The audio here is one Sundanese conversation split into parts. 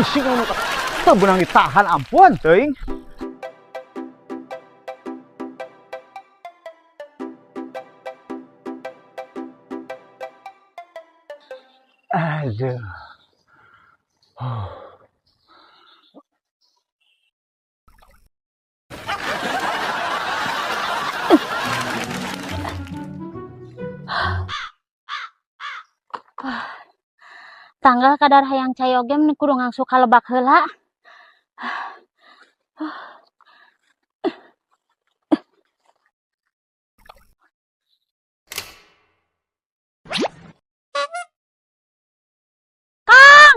Pusing anu teu beunang ditahan, ampun teuing. Aduh. Tanggal kadar hayang cai oge meni kudu ngangsu ka lebak heula. Kang!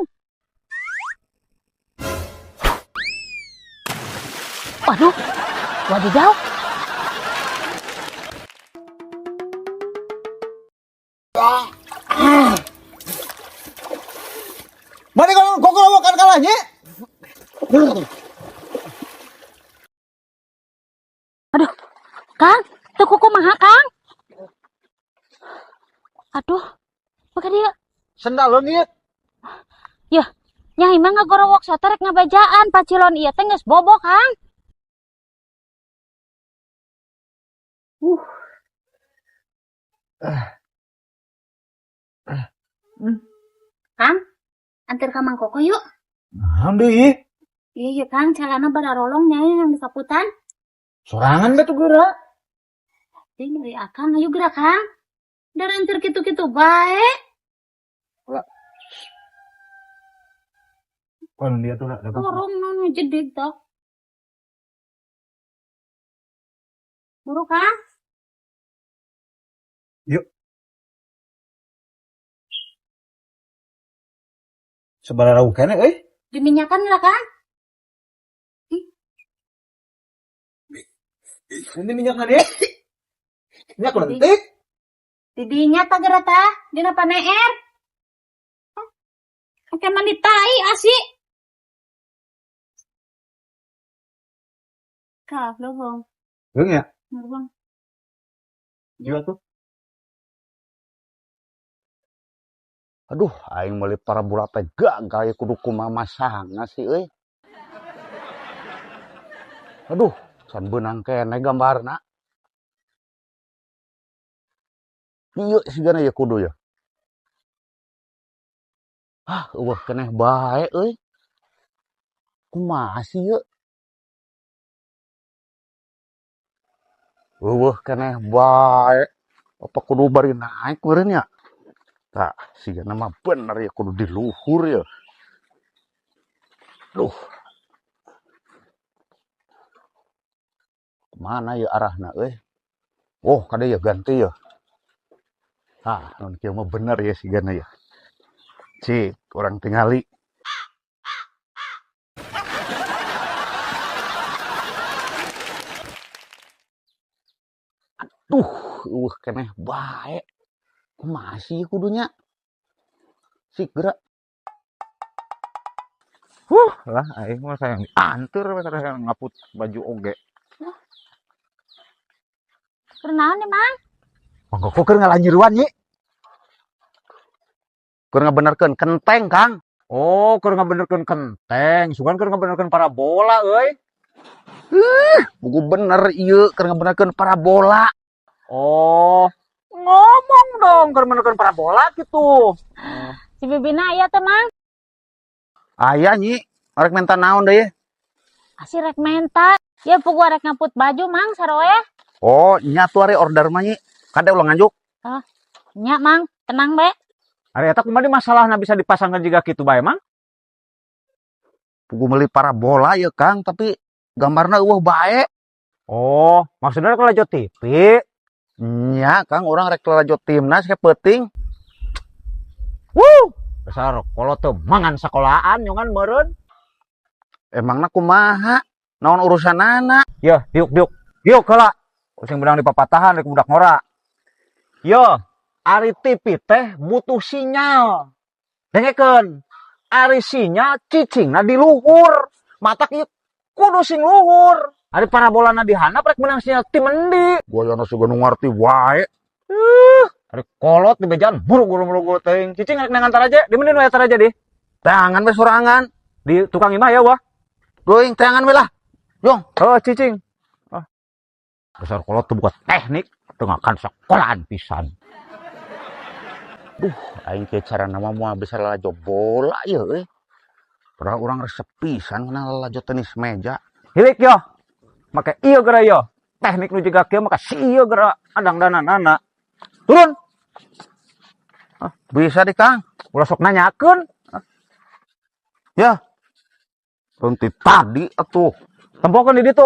Waduh, wadidaw. Mari kalau gogorowokan kalah nya. Aduh, Kang, teu kumaha, Kang? Aduh, buka dia. Sendal leungit. Yah, nyai mah ngagorowok sote rek ngabejaan pacilon ieu teh geus bobo, Kang. Kang, antar ka Mang Koko yuk. Naon deui? Iya, iya Kang, calana bararolong nyai yang disaputan. Sorangan batu geura. Ting dari akang, ayo gerak Kang. Dar antar kitu-kitu bae. Kan dia tuh dapat. Torong non jedeg toh. Buru Kang. Yuk. Sabaraha keneh euy? Diminyakan lah Kang. Ini minyak dia. Minyak lentik. Didinya ta geura tah, dina paneer. Oke mandi tai asi. Kah, bohong. Heung ya? Bang. Juga tuh. Aduh, aing meuli parabola teh gagal ya, kudu kumaha masangna sih euy. Aduh, can beunang keneh gambarna. Ieu sigana ya kudu ya. Ah, eueuh keneh bae euy. Kumaha sih ieu? Eueuh keneh bae. Apa kudu bari naik meureun nya? Tah, sigana mah bener ya kudu di luhur ya. Duh. Mana ya arahna euy? Oh, kade ya ganti ya. Ah, non kieu mah bener ya sigana ya. Cik, urang tingali. Aduh, eueuh keneh bae. Kumaha sih kudunya? Sik geura. Huh, lah aing mah sayang dianteur we hayang ngaput baju oge. Keur naon nih, Mang? Mang Koko keur ngalanjiruan nyi. Keur ngabenerkeun kenteng, Kang. Oh, keur ngabenerkeun kenteng, sugan keur ngabenerkeun parabola euy. Buku bener ieu keur ngabenerkeun parabola. Oh, ngomong dong keur ngabenerkeun parabola gitu. Si Bibina aya teh, Mang? Aya nyi, rek menta naon deui? Asih rek menta. Ya pugu rek ngaput baju, Mang, saroe. Oh, nya tuh ari order mah nyi. Kade ulah nganjuk. Oh, nya Mang, tenang bae. Ari eta kumaha masalahna bisa dipasangkeun jiga kitu bae, Mang? Pugu meuli parabola ya, Kang, tapi gambarna eueuh bae. Oh, maksudnya rek lalajo TV? Nya, Kang, urang rek lalajo timnas ke peuting. Wuh, besar kolot teu mangan sekolahan nyongan meureun. Emangna kumaha? Naon urusanana? Yeuh, diuk diuk. Diuk heula. Sing beunang dipapatahan rek budak ngora. Yo, ari TV teh butuh sinyal. Dengekeun. Ari sinyal cicingna di luhur. Matak ieu kudu sing luhur. Ari parabolana di handap rek meunang sinyal ti mendi. Gua siga nu ngarti wae. Ari kolot di bejaan buru-buru teuing. Cicing rek nang antar aja, di mendi nu eta aja di. Tangan we sorangan. Di tukang imah ya wah. Doing teangan we lah. Yong. Oh, cicing. Ah. Dasar kolot tuh bukan teknik, tengakan sekolahan pisan. Duh, aing kieu carana mah moal bisa lalajo bola ieu euy. Padahal urang resep pisan kana lalajo tenis meja. Hilik yo. Make ieu geura yo. Teknik nu jiga kieu maka si ieu geura adang dananana. Turun. Ah, bisa di Kang. Ulah sok nanyakeun. Ya. Runti tadi atuh. Tempokeun di ditu.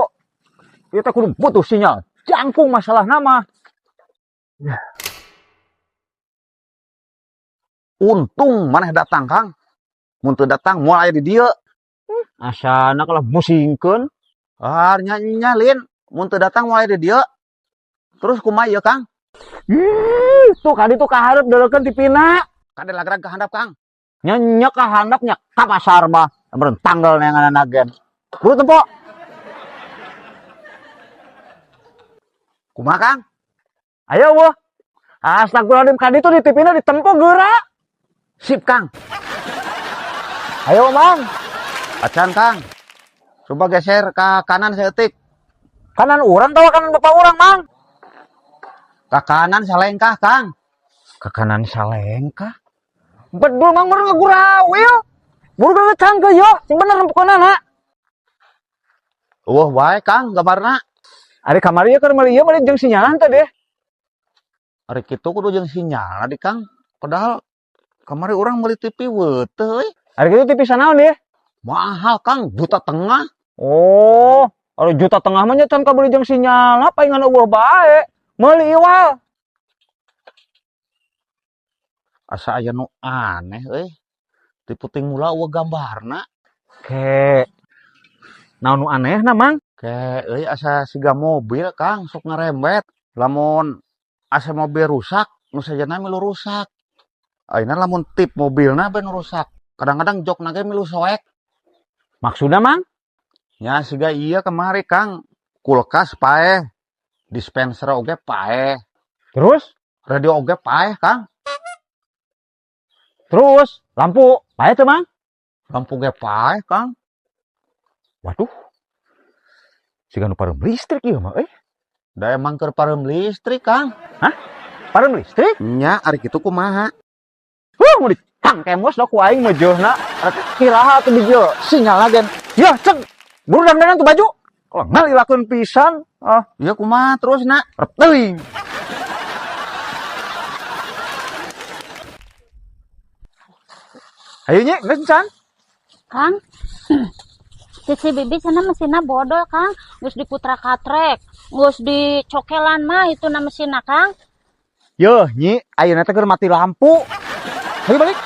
Ieu teh kudu butuh sinyal. Jangkung masalah nama. Ya. Untung maneh datang, Kang. Mun teu datang moal aya di dieu. Asana kalah musingkeun. Ah, nya nya lin. Mun teu datang moal aya di dieu. Terus kumaha ieu, Kang? Ih, tuh kadi tuh kaharep deulekeun tipina. Kade lagrag ka handap, Kang. Nya nya ka handap nya ka pasar mah. Meureun tanggal neanganana gen. Buru tempo. Kumaha, Kang? Ayo wah. Astagfirullahaladzim, kadi tuh di tipina ditempo geura. Sip, Kang. Ayo, Mang. Acan, Kang. Coba geser ke kanan saeutik. Kanan urang tawa kanan bapak urang, Mang. Ke kanan salengkah, Kang. Ke kanan salengkah? Bedul, Mang, meureun ngagurawil. Buru geura cangkeul yo, sing bener nempokeunana. Eueuh wae, Kang, gambarna. Ari kamari ieu keur meuli ieu meuli jeung sinyalan teh deh. Ari kitu kudu jeung sinyal di Kang. Padahal kamari urang meuli TV weuteuh euy. Ari kitu TV sanaon deh? Mahal, Kang, 1,5 juta. Oh, ari 1,5 juta mah nya can kabeuli jeung sinyal, palingan eueuh bae. Meuli iwal. Asa aya nu aneh euy. Ti puting mula eueuh gambarna. Ke. Naon nu anehna, Mang? Ke euy asa siga mobil, Kang, sok ngarembet. Lamun asa mobil rusak, nu sajana milu rusak. Ayeuna lamun tip mobilna bae nu rusak. Kadang-kadang jokna ge milu soek. Maksudna, Mang? Nya siga ieu kamari, Kang. Kulkas paeh, dispenser oge paeh. Terus? Radio oge paeh, Kang. Terus lampu paeh teu, Mang? Lampu ge paeh, Kang. Waduh. Siga nu pareum listrik ieu mah euy. Da emang keur pareum listrik, Kang. Hah? Pareum listrik? Nya ari kitu kumaha? Huh, mau ditangkemos da ku aing meujeuna. Rek kiraha atuh di dieu sinyalna gen. Yah, cek. Buru dangdanan tuh baju. Kalau ngalilakeun pisan. Ah, ieu kumaha terus, Nak? Rep teuing. Ayo nyi, geus can. Kang. Si Bibi cenah mesinna bodol, Kang. Geus dikutra-katrek, geus dicokelan mah itu na mesinna, Kang. Yeuh, nyi, ayeuna teh keur mati lampu. Ayo balik.